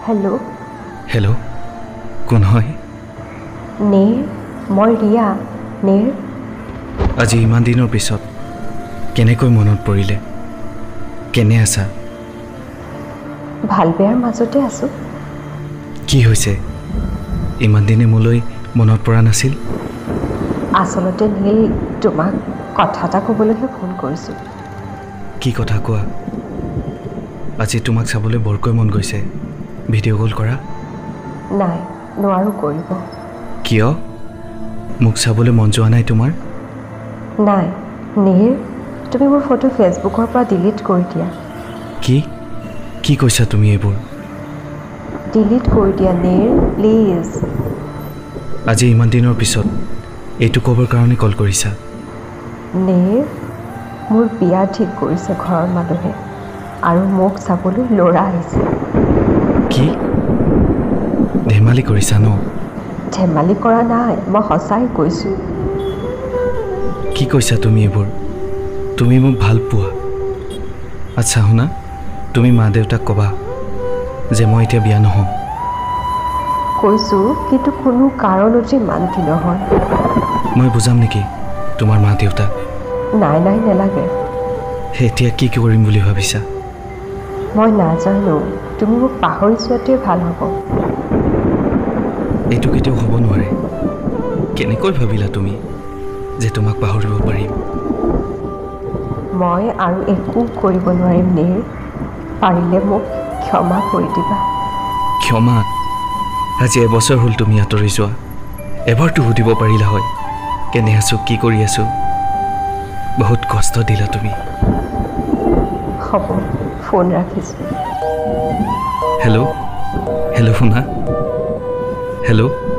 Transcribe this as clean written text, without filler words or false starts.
Hello'. Hello', কোন হয়? নীৰ, মই ৰিয়া। নীৰ, আজি ইমান দিনৰ পিছত কেনেকৈ মনত পৰিলে? কেনে আছা? ভাল বেয়াৰ মাজতে আছোঁ। কি হৈছে? ইমান দিনে মোলৈ মনত পৰা নাছিল? আচলতে নীল, তোমাক কথা এটা ক'বলৈহে ফোন কৰিছোঁ। কি কথা কোৱা? আজি তোমাক চাবলৈ বৰকৈ মন গৈছে। ভিডিঅ' কল কৰা। নাই, নোৱাৰোঁ কৰিব। কিয়? মোক চাবলৈ মন যোৱা নাই তোমাৰ? নাই নীৰ, তুমি মোৰ ফটো ফেচবুকৰ পৰা ডিলিট কৰি দিয়া। কি কি কৈছা তুমি এইবোৰ? ডিলিট কৰি দিয়া নীৰ, প্লিজ। আজি ইমান দিনৰ পিছত এইটো ক'বৰ কাৰণে কল কৰিছা? নীৰ, মোৰ বিয়া ঠিক কৰিছে ঘৰৰ মানুহে আৰু মোক চাবলৈ ল'ৰা আহিছে। কি ধেমালি কৰিছা ন? ধেমালি কৰা নাই, মই সঁচাই কৈছোঁ। কি কৈছা তুমি এইবোৰ? তুমি মোক ভাল পোৱা? আচ্ছা শুনা, তুমি মা দেউতাক ক'বা যে মই এতিয়া বিয়া নহওঁ। কৈছোঁ, কিন্তু কোনো কাৰণতে মান্তি নহয়। মই বুজাম নেকি তোমাৰ মা দেউতাক? নাই নাই, নেলাগে। এতিয়া কি কৰিম বুলি ভাবিছা? মই নাজানো, তুমি মোক পাহৰি যোৱাটোৱে ভাল হ'ব। এইটো কেতিয়াও হ'ব নোৱাৰে। কেনেকৈ ভাবিলা তুমি যে তোমাক পাহৰিব পাৰিম? মই আৰু একো কৰিব নোৱাৰিম নীৰ, পাৰিলে মোক ক্ষমা কৰি দিবা। ক্ষমা? আজি এবছৰ হ'ল তুমি আঁতৰি যোৱা, এবাৰতো সুধিব পাৰিলা হয় কেনে আছোঁ, কি কৰি আছোঁ। বহুত কষ্ট দিলা তুমি। হ'ব, ফোন ৰাখিছোঁ। হেল্ল' হেল্ল' শুনা, হেল্ল'।